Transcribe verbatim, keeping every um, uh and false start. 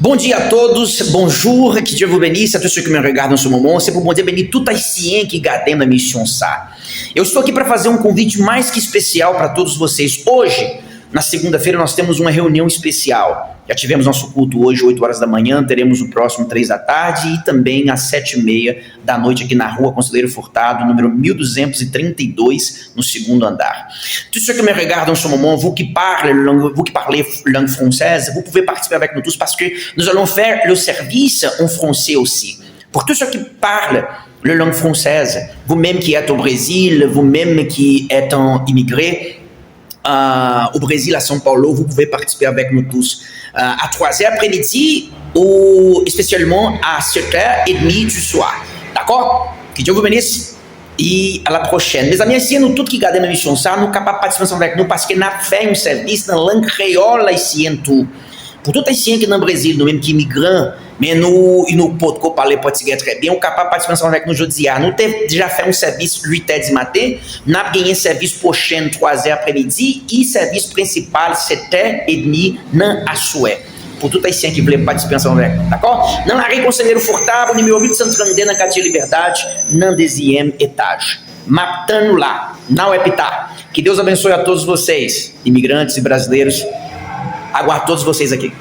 Bom dia a todos, bonjour, que Dieu vous bénisse, a tous ceux que me regardam en ce moment. Se pou Bondye beni tout Ayisyen ki gade m nan emisyon sa. Eu estou aqui para fazer um convite mais que especial para todos vocês. Hoje, na segunda-feira, nós temos uma reunião especial. Já tivemos nosso culto hoje, oito horas da manhã, teremos o próximo três da tarde e também às sete e meia da noite aqui na rua Conselheiro Furtado, número mil duzentos e trinta e dois, no segundo andar. Tous ceux que me regardam en ce moment, vous qui parlez langue, vous qui parlez langue française, vous pouvez participer avec nous tous parce que nous allons faire le service en français aussi. Pour tous ceux qui parlent la langue française, vous-même qui êtes au Brésil, vous-même qui êtes un immigré, euh, au Brésil, à São Paulo, vous pouvez participer avec nous tous euh, à trois heures après-midi ou spécialement à sept heures et demie du soir. D'accord? Que Dieu vous bénisse et à la prochaine. Mezanmi, si nou tout ki gade nan emisyon sa, nou kapab patisipe ansanm avèk nou paske n ap fè yon sèvis nan lang kreyòl ayisyèn tou. Pou tout Ayisyen ki nan Brezil, nou menm ki imigran, men nou, nou potko pale pòtigè trè byen, ou kapab patisipe ansanm avèk nou jodi a. Nou te deja fè yon sèvis uit è di maten, n ap genyen sèvis pwochen twa zè aprèmidi, e sèvis prensipal sèt è edmi nan aswè. Pou tout Ayisyen ki vle patisipe ansanm avèk nou, dakò? Nan lari Conselheiro Furtado, nimewo uit san trannde, nan katye Liberdade, nan dezyèm etaj. M ap tann nou la. N a wè pita. Que Deus abençoe a todos vocês, imigrantes e brasileiros. Aguardo todos vocês aqui.